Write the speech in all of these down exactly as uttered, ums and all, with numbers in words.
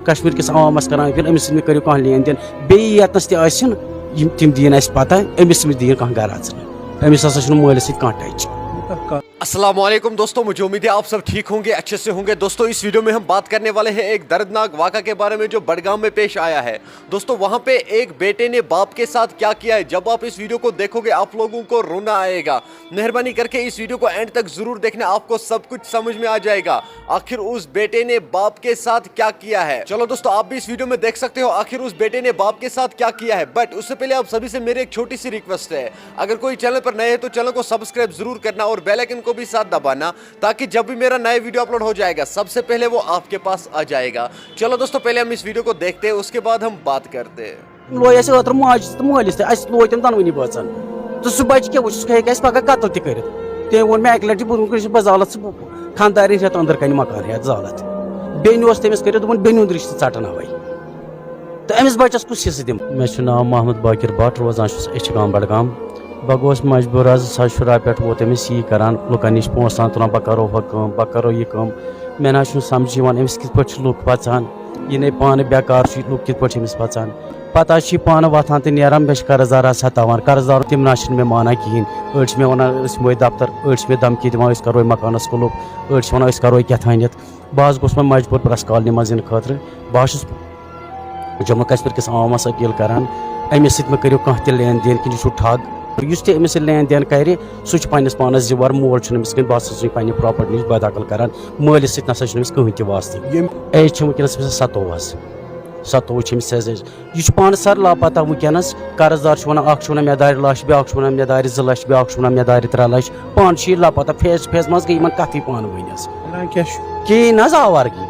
کشمیر کِس عوامس کران اپیل، أمِس سۭتۍ مہ کٔرِو کانٛہہ لین دین۔ بیٚیہِ ییٚتنس تہِ ٲسِن، یِم تِم دِیِن اَسہِ پتہ، أمِس سۭتۍ مہ دِیِن کانٛہہ گرٕ اژنہٕ۔ أمِس ہسا چھُنہٕ مٲلِس سۭتۍ کانٛہہ ٹچ۔ السلام علیکم دوستو، مجھے امید ہے آپ سب ٹھیک ہوں گے، اچھے سے ہوں گے۔ دوستو، اس ویڈیو میں ہم بات کرنے والے ہیں ایک دردناک واقعہ کے بارے میں جو بڑگام میں پیش آیا ہے۔ دوستو، وہاں پہ ایک بیٹے نے باپ کے ساتھ کیا کیا ہے، جب آپ اس ویڈیو کو دیکھو گے آپ لوگوں کو رونا آئے گا۔ مہربانی کر کے اس ویڈیو کو اینڈ تک ضرور دیکھنا، آپ کو سب کچھ سمجھ میں آ جائے گا۔ آخر اس بیٹے نے باپ کے ساتھ کیا کیا ہے؟ چلو دوستو، آپ بھی اس ویڈیو میں دیکھ سکتے ہو آخر اس بیٹے نے باپ کے ساتھ کیا کیا ہے۔ بٹ اس سے پہلے آپ سبھی سے میری ایک چھوٹی سی ریکویسٹ ہے، اگر کوئی چینل پر نئے ہیں تو چینل کو سبسکرائب ضرور کرنا اور بیل آئیکن کو بھی ساتھ دبانا، تاکہ جب بھی میرا نیا ویڈیو اپلوڈ ہو جائے گا، سب سے پہلے وہ آپ کے پاس آ جائے گا۔ چلو دوستو، پہلے ہم اس ویڈیو کو دیکھتے ہیں، اس کے بعد ہم بات کرتے ہیں۔ لوے اَسہِ اوترٕ ماجہِ تہٕ مٲلِس تہِ، اَسہِ لوے تِم دۄنوٕنی بٲژَن۔ تہٕ سُہ بَچہِ کیٛاہ وٕچھ، سُہ ہیٚکہِ اَسہِ پَگاہ قتل تہِ کٔرِتھ۔ تٔمۍ ووٚن مےٚ اَکہِ لَٹہِ، بہٕ ووٚنُس، بہٕ زالَتھ ژٕ خانٛدارِنۍ ہٮ۪تھ أنٛدرٕ کَنہِ مکان ہٮ۪تھ زالَتھ۔ بیٚنہِ اوس تٔمِس کٔرِتھ، دوٚپُن، بیٚنہِ ہُنٛد رِشتہٕ ژَٹَن اَوَے۔ تہٕ أمِس بَچَس کُس حِصہٕ دِمہٕ؟ مےٚ چھُ ناو محمد باقر بٹ، روزان چھُس اچھِ گام بڈگام۔ بہٕ گوس مجبوٗر حظ، زٕ ساس شُراہ پٮ۪ٹھ ووت أمِس یی کران، لُکَن نِش پونٛسہٕ تان تُلان، بہٕ کرو ہۄ کٲم، بہٕ کرو یہِ کٲم۔ مےٚ نہ حظ چھُنہٕ سمجھ یِوان أمِس کِتھ پٲٹھۍ چھِ لُکھ پَژان، یہِ نے پانہٕ بیکار چھُ، لُکھ کِتھ پٲٹھۍ چھِ أمِس پَژان۔ پتہٕ حظ چھِ یہِ پانہٕ وۄتھان تہٕ نیران، مےٚ چھِ قرض دار حظ ستاوان، قرض دار تِم نہ حظ چھِنہٕ مےٚ مانان کِہیٖنۍ۔ أڑۍ چھِ مےٚ وَنان، أسۍ یِمو یہِ دفتر، أڑۍ چھِ مےٚ دھمکی دِوان، أسۍ کرو یہِ مکانَس کُلُف، أڑۍ چھِ وَنان، أسۍ کرو یہِ کیٛاہ تھانٮ۪تھ۔ بہٕ حظ گوٚژھ وۄنۍ مجبوٗر پرٛٮ۪س کالنی منٛز یِنہٕ خٲطرٕ۔ بہٕ حظ چھُس جموں کشمیر کِس عوامس اپیل کران، أمِس سۭتۍ مہ کٔرِو کانٛہہ تہِ لین دین، کہِ یہِ چھُ ٹھگ۔ یُس تہِ أمِس سۭتۍ لین دین کرِ، سُہ چھُ پننِس پانس زیور، مول چھُنہٕ أمِس کِہیٖنۍ، بہٕ ہسا چھُس پننہِ پراپرٹی نِش بدعقل کران، مٲلِس سۭتۍ نسا چھُنہٕ أمِس کٕہٕنۍ تہِ واسطہٕ۔ ییٚمۍ ایج چھِ وٕنکیٚنس أمِس ستووُہ حظ، ستووُہ چھِ أمِس ایج۔ یہِ چھُ پانہٕ سر لاپتہ وٕنکیٚنس، قرض دار چھُ ونان، اکھ چھُ ونان مےٚ دارِ لچھ، بیٛاکھ چھُ ونان مےٚ دارِ زٕ لچھ، بیٛاکھ چھُ ونان مےٚ دارِ ترٛےٚ لچھ، پانہٕ چھُ یہِ لاپتہ، فیس ٹو فیس منٛز گٔے یِمن کتھٕے پانہٕ ؤنۍ حظ۔ ونان کیٛاہ چھُ؟ کِہیٖنۍ نہ حظ، آوارگی۔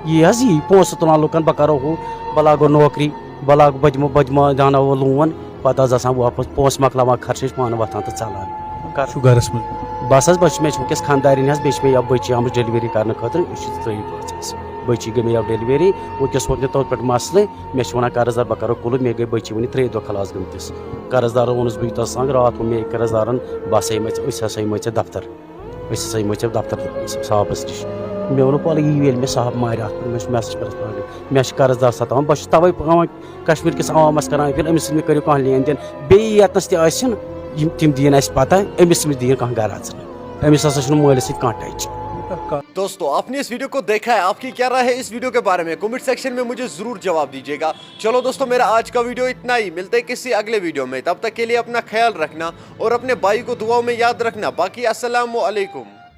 یی حظ یی، پونٛسہٕ تُلان لُکَن، بہٕ کَرو ہُہ، بہٕ لاگو نوکری، بہٕ لاگہٕ، بہٕ دِمو، بہٕ دِمو، دیٛاوناوو لون، پَتہٕ حظ آسان واپَس پونٛسہٕ مۄکلاوان، خرچہِ چھِ پانہٕ وۄتھان تہٕ ژَلان۔ کَر چھُ گَرَس منٛز؟ بَس حظ، بہٕ چھُس، مےٚ چھِ وٕنکیٚس خانٛدارِنۍ حظ، بیٚیہِ چھِ مےٚ یَوٕ بٔچی آمٕژ ڈیٚلؤری کَرنہٕ خٲطرٕ، أسۍ چھِ ترٛٲیِتھ بٲژ حظ۔ بٔچی گٔے مےٚ یَوٕ ڈیٚلؤری، وٕنکیٚس ووت مےٚ توٚت پٮ۪ٹھ مَسلہٕ، مےٚ چھِ وَنان قرض دار بہٕ کَرو قُلُف، مےٚ گٔے بٔچی وٕنہِ ترٛیٚیہِ دۄہ خلاص گٔمتِس۔ قرض دارَن ووٚنُس بہٕ یوٗتاہ سنٛگ، راتھ ووٚن مےٚ أکۍ قرض دارَن، بہٕ ہسا یِمَے ژےٚ، أسۍ ہسا یِمَے ژےٚ دفتر۔ أسۍ ہسا یِمو ژےٚ دفتر صاحبَس نِش۔ مےٚ ووٚنُکھ، وَلہٕ یی ییٚلہِ مےٚ صاحب مارِ اَتھ پٮ۪ٹھ، مےٚ چھُ، مےٚ ہسا چھِ پرٛٮ۪تھ کانٛہہ، مےٚ چھِ قرض دار ستاوان، بہٕ چھُس تَوَے پٮ۪وان کشمیٖر کِس عوامَس کران اپیل، أمِس سۭتۍ مہ کٔرِو کانٛہہ لین دین، بیٚیہِ ییٚتنَس تہِ ٲسِن، یِم تِم دِیِن اَسہِ پَتہ، أمِس سۭتۍ مہ دِیِن کانٛہہ گرٕ اَژنہٕ، أمِس ہسا چھُنہٕ مٲلِس سۭتۍ کانٛہہ ٹچ۔ دوستو، آپ نے اس ویڈیو کو دیکھا ہے، آپ کی کیا رائے ہے اس ویڈیو کے بارے میں؟ کمنٹ سیکشن میں مجھے ضرور جواب دیجیے گا۔ چلو دوستو، میرا آج کا ویڈیو اتنا ہی، ملتے ہیں کسی اگلے ویڈیو میں، تب تک کے لیے اپنا خیال رکھنا اور اپنے بھائی کو دعاؤں میں یاد رکھنا۔ باقی السلام علیکم۔